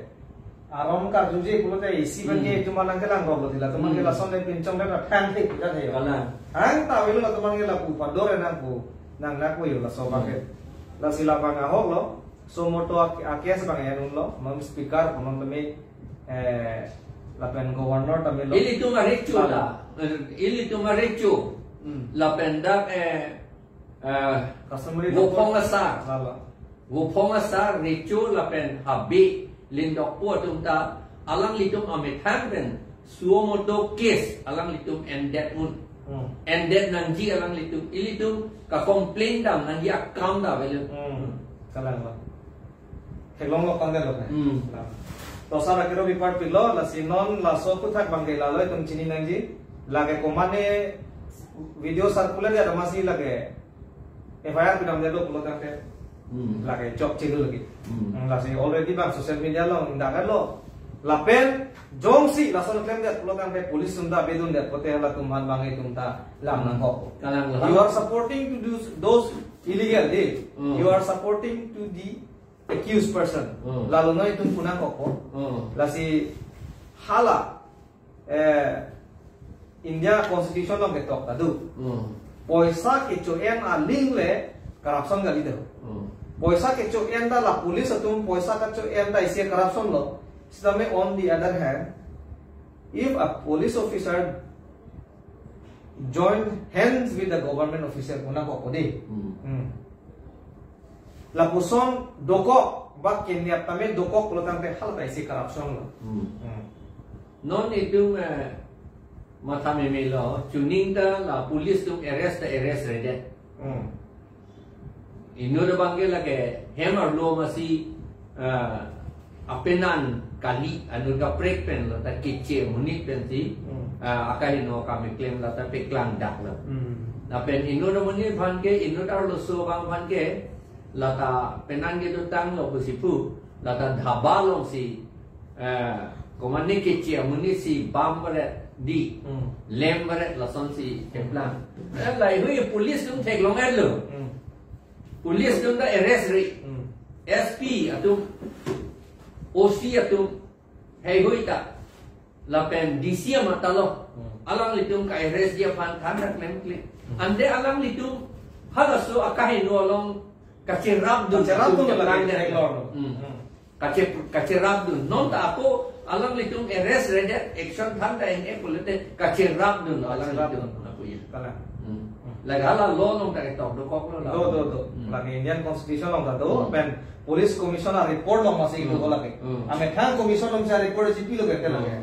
aron karjuji pulote isi ban ke Hmm. cuma nangkelang kok lo, latum ke Hmm. lason le pinchong dan thang thik kita thei. Kalang. Hang ta avelo latum ke lapu pador nangpu nang nangpu yo laso bang ke. Hmm. Lasi labang ahok lo. Suo motu a, a case bang en unlo, non Speaker, non tame eh lapen Governor tame lo. Ilitum arecho la, eh, ilitum arecho. Hmm. Lapen dak eh eh Customary vophong documents. Asar. Lalo. Vophong asar, recho lapen habe lindokpo atum ta alanglitum amethang pen suo motu case alanglitum endet un. Hmm. Endet nangji alanglitum. Ilitum ka complain dam nangji akam ta avelo. Hmm. Kalang lo. Theklong lo konde lo. Hmm. Nah. To sar akero bipar pilo, lasi non laso aphuthak bang ke lalo itum chini nangji. Lake komane video circulate ya damasi lake F I R pidam detlo pulo tangte. Hmm. Lake chok chelu lagi. Hmm. Hmm, lasi already bang social media lo, indak lo. Lapen jongsi lason klemdet pulo tangte police atum ta bedundet pote latum aphan bang itum ta lam nangkok. Kalang lo. You are supporting to do those illegal deal. Hmm. You are supporting to the accused person. Hmm. Lalo noi itum pu nangkok. Hmm. Lasi hala eh, India Constitution along ketok ta do. Hmm. Poisa kecho-en aling le corruption kali do. Hmm. Poisa kecho-en ta la police atum poisa kecho-en ta isi corruption lo. Sitame on the other hand, if a police officer join hands with the government officer pu nangkok kodi. Hmm. Hmm. Lapuson dokok, ba kenyap tame dokok pulo tangte hala ta isi corruption lo. Hmm. Hmm. Non itum eh, matha meme lo, chuning ta la police atum arrest ta arrest redet. Hmm. Inut abang ke lake hem arlo masi eh, apenan kali anut kaprek pen lo ta keche amonit pensi Hmm. eh, akaheno akam keklem la ta peklang dak lo. Hmm. Lapen inut amonit aphan ke inut arloso abang aphan ke lata penan kedotang lo pusi pu, lata dhaba alongsi eh, komane keche amonit si bam varet di, Hmm. lem varet lasonsi keplang. Eh, laheihui police atum theklong-et lo. Hmm. Police atum ta arrest ri. Hmm. S P atum, O C atum, heihui ta. Lapen D C amat ta lo. Hmm. Alanglitum ka arrest ji aphan than ta klemkle. Hmm. Ante alanglitum halaso akaheno along kacherapdun. Kacherapdun atum lagi, kelang det. Kacherapdun. Hmm. Hmm. Kache, kacherapdun. Non ta ako alanglitum arrest redet action than ta en-e pulote kacherapdun alanglitum. Kacherapdun. Apu ya. Kalang. Hmm. Hmm. Lake hala law along ta ketok dokok lo la. Do, do, do. Hmm. Lake Indian Constitution along ta do, Hmm. pen Police Commission a-report along masi Hmm. do lake. Hmm. Amethang commission alongsi report chipilo ke Hmm. lake.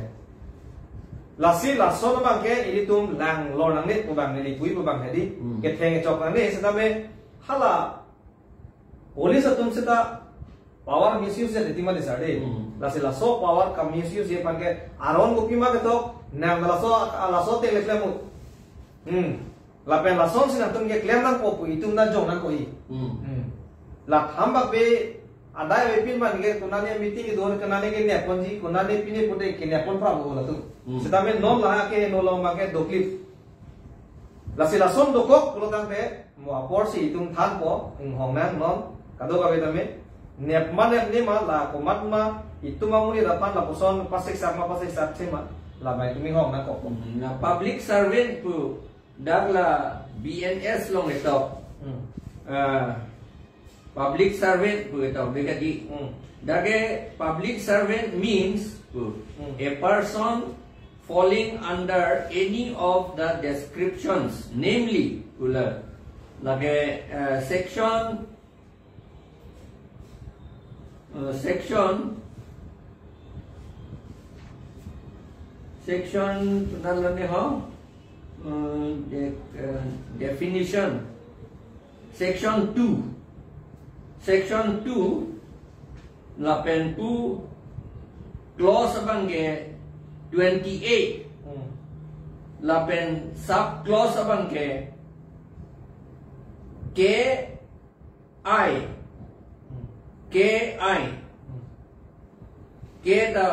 Lasi lason abang ke ilitum lang lor nangne pu bang neli pui pu bang hedi. Hmm. Ketheng chok nangne sitame hala police atum seta power misuse ya deti mali sade. Hmm. Lasi laso power ka-misuse ya aphan ke aron kopima ketok nang laso laso te leklem. Hmm. Lapen lasonsi nangtum keklem nangpo pu itum ta jong nangkok-i. Hmm. Hmm. La thambak be adai be pin man ke konane meeting kedo konane kenep ponji konane pine pute kenep pon pra bo latum. Hmm. Sitame non la ke no long abang ke doklip. Lasi lason dokok pulo tangte mo aporsi itum thanpo inghong nang non kadokave tame nep ma nep ne ma la komat ma itum amonit aphan lapuson pasik sak ma pasik sak se ma la mai itum inghong nangkok. Hmm, na public servant pu dak la B N S along ketok. Hmm. Ah, Public servant pu ta bega di. Hmm. Dak ke public servant means pu, Hmm. a person falling under any of the descriptions, namely, pu la, lake, eh, section, eh, section, section, pu ta lone ho, eh, de-, eh, definition, section two, section two, lapen pu clause abang ke twenty-eight. Hmm. Lapen sub clause abang ke K I. Hmm. K I. Hmm. K ta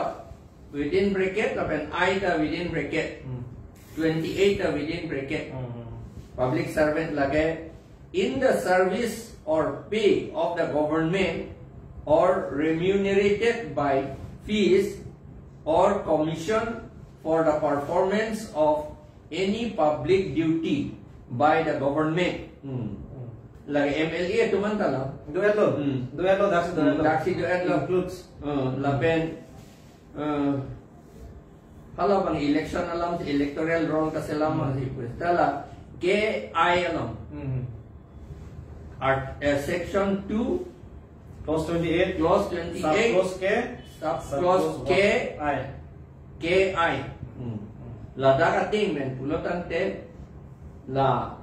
within bracket, lapen I ta within bracket. Hmm. Twenty-eight ta within bracket. Hmm. Public servant lake in the service or pay of the government or remunerated by fees or commission for the performance of any public duty by the government. Hmm. Hmm. Lake M L A atum an ta lo. Do-et lo. Hmm. Do-et lo, daksi do-et lo. Hmm, daksi do-et lo. Includes. Hmm, lapen, eh, hala abang election alam, electoral roll kaselam Hmm. si pu ta la K I alam. Hmm. Art, eh, section two, Clause twenty-eight. Clause twenty-eight. Sub clause K. Sub Sub clause clause K. I. K I. Hmm. Hmm. Ladak ating pen pulo tangte la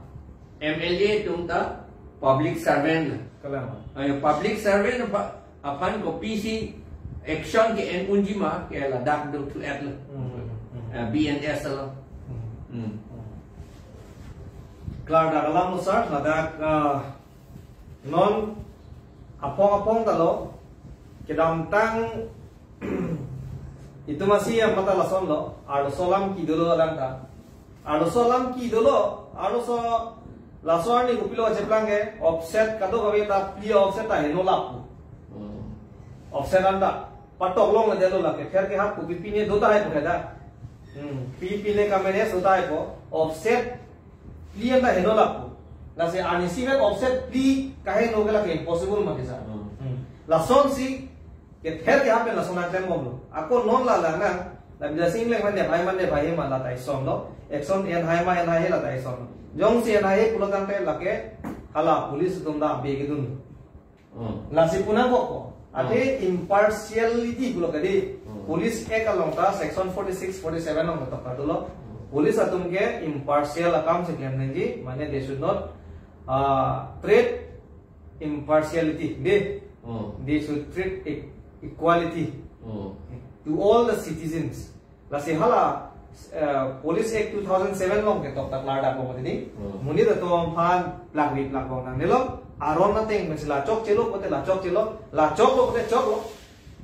M L A atum ta public servant la. Kalang. Ayo, public servant apa, aphan kopisi action ke-en unji ma ke ladak do thu et la. Hmm. Hmm. Eh, B N S lo. Hmm. Hmm. Hmm. Klardak alam anusar, ladak, ah, non apong apong ta lo, kedamtang itum asi amat ta lason lo, arloso alam kedo lo alang ta. Arloso alam kedo lo, arloso laso arni kopilo cheplang ke, offset kadokave ta phli offset ta heno lapu. Hmm. Offset an ta patok longledetlo lake, ther kehap kopi pine do tahai pu ke ta. Hmm, pi pine ka-manage do tahai pu, offset phli an ta heno lapu. Lasi arnisi vet offset phli kaheno ke lake impossible mati sa. Hmm. Hmm. Lasonsi kether kehap pen lason nangklembomlo. Ako non la lang nang, la Bidyasing Engleng mande bhai mande bhai ma la ta ison lo. Action en hai ma en hai la ta ison lo. Jongsi en hai pulo tangte lake hala police atum ta be kedun. Hmm. Lasi pu nangkok ko. Hmm. Athe impartiality pulo ke di. Hmm. Police Act along ta section forty-six, forty-seven along ketok ta dolo. Hmm. Police atum ke impartial akam si klem nangji, mane they should not, uh, treat impartiality. They, Hmm. they should treat e-, equality Hmm. to all the citizens. Lasi hala, eh, Police Act two thousand seven along ketok ta klardak bom tini. Hmm. Monit atum aphan plakri plakbong nangnelo. Aron ateng pensi la chokchelo pulote la chokchelo, la choklo pulote choklo.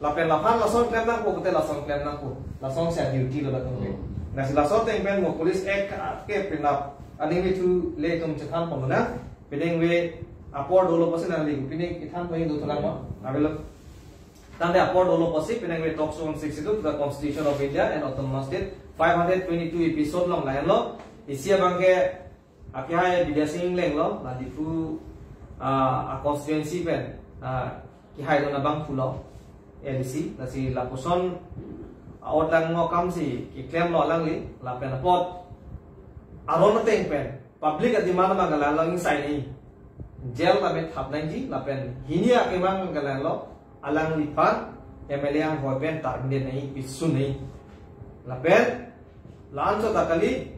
Lapen laphan lason klem nangpo pulote lason klem nangpo. Lasonsi a-duty lo latum ke. Hmm. Lasi laso ateng pen mo Police Act ke penap aning ve thu le tum chethan pon nang. Penang ve apor dolo pusi nangli, pine kethan pon do thu lang ma. Avelo. Tangte apor dolo pusi penang ve talks on sixty-two to the Constitution of India and Autonomous State, five hundred twenty-two episode along lahenlo. Isi abang ke akihai Bidyasing Engleng lo, la Diphu, ah, a-constituency pen, ah, kihai dun abang pulo, A D C, lasi lapuson a-ot langno akam si keklemlo alangli, lapen apot aron ateng pen public a-demand abang ke la lang sai ni. Jail ta me thap nangji, lapen hini akemang ke la lo, alangliphan M L A anghoi pen tarmiden nai, pisun nai. Lapen, la-anchot ta kali,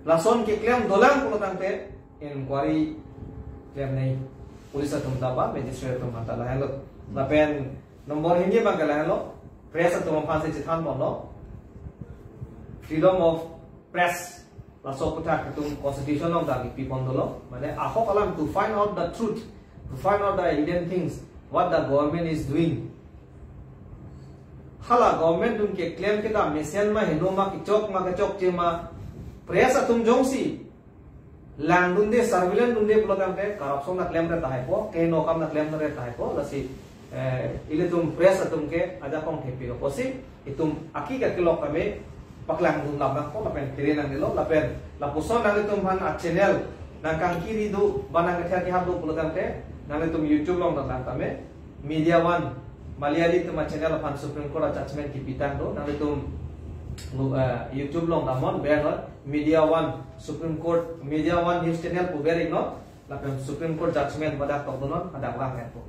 lason keklem dolang pulo tangte, inquiry klem nai. Police atum ta ba, magistrate atum ta lahenlo. Lapen, nombor hini abang ke lahenlo, press atum aphan si chethan ponlo. Freedom of press. Laso aputhak itum constitution along ta kipi pon dolo. Mane ahok alam to find out the truth, to find out the hidden things, what the government is doing. Hala government atum keklem ke ta mesen ma heno ma kechok ma kechokche ma. Press atum jongsi langdunde, surveillance dunde pulo tangte corruption ta klemre tahai po, keheno akam ta klemre tahai po, lasi, eh, ilitum press atum ke ajakong thepilo pusi, itum aki ka kelok kami paklang dun lam nangpo, lapen kiri nangnelo, lapen lapuson nanglitum aphan a-channel nangkangkiri do, ba nangkether kehap do pulo tangte, Nanglitum YouTube along damlang tame, Media One Malayali atum a-channel aphan Supreme Court a-judgment kipitang do. Nanglitum, uh, YouTube along damnon, ber non, Media One Supreme Court, Media One News Channel pu ber iknon, lapen Supreme Court judgment hadak tok donon, hadak lang pu.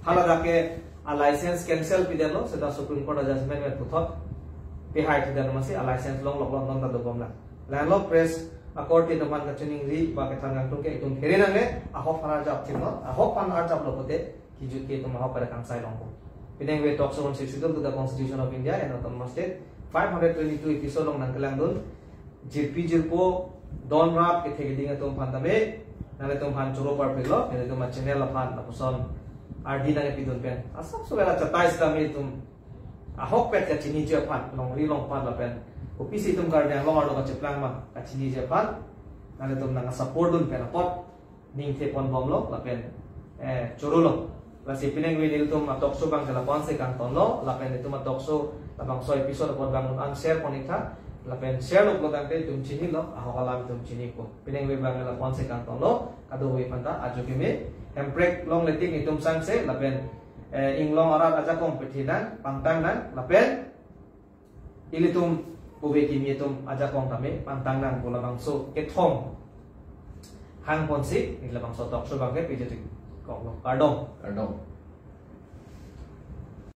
Hala dak ke a-license cancel pidetlo, seta Supreme Court a-judgment pen puthot pehai thekdetlo, amatsi a-license longlok, long non ta dobomlang. Lalo press a-court atum aphan kachiningri ba kethan kangtung ke itum phere nangne, ahok aphan arjap theknon, ahok aphan arjaplo pulote, kijut ke itum ahok pada kangsai longpo. Pinengve Talk Show on Sixth Schedule to the Constitution of India and Autonomous State, five hundred twenty-two episode along nangkelangdun, jirpi jirpo, don rap kethe keding atum aphan tame, nanglitum aphan choro parpiklo, nanglitum a-channel aphan, lapuson ardi nangpidun pen. Asap suwela chatai sitame itum ahokpet kachiniji aphan, longri longpat lapen kopisi itum Karbi Anglong arlo kacheplang ma kachiniji aphan, nanglitum nang support dun pen apot ningthe ponbomlo lapen, eh, chorolo. Lasi pinengve nelitum a-talk show abang ke lapu-an si kangtonlo, lapen itum a-talk show labangso episode apot bang an share pon iktha, lapen share lo pulo tangte itum chinilo, ahok alam itum chinipo. Pinengve abang ke lapu-an si kangtonlo, kadokave aphanta ajo keme, hemprek longle tik itum sangse, lapen, eh, inglong arat ajakong pethi nang, pangtang nang, lapen ilitum ove kimi atum ajakong tame pangtang nang pu labangso kethom hang ponsi, neli labangso talk show abang ke pejati koklo. Kardom. Kardom.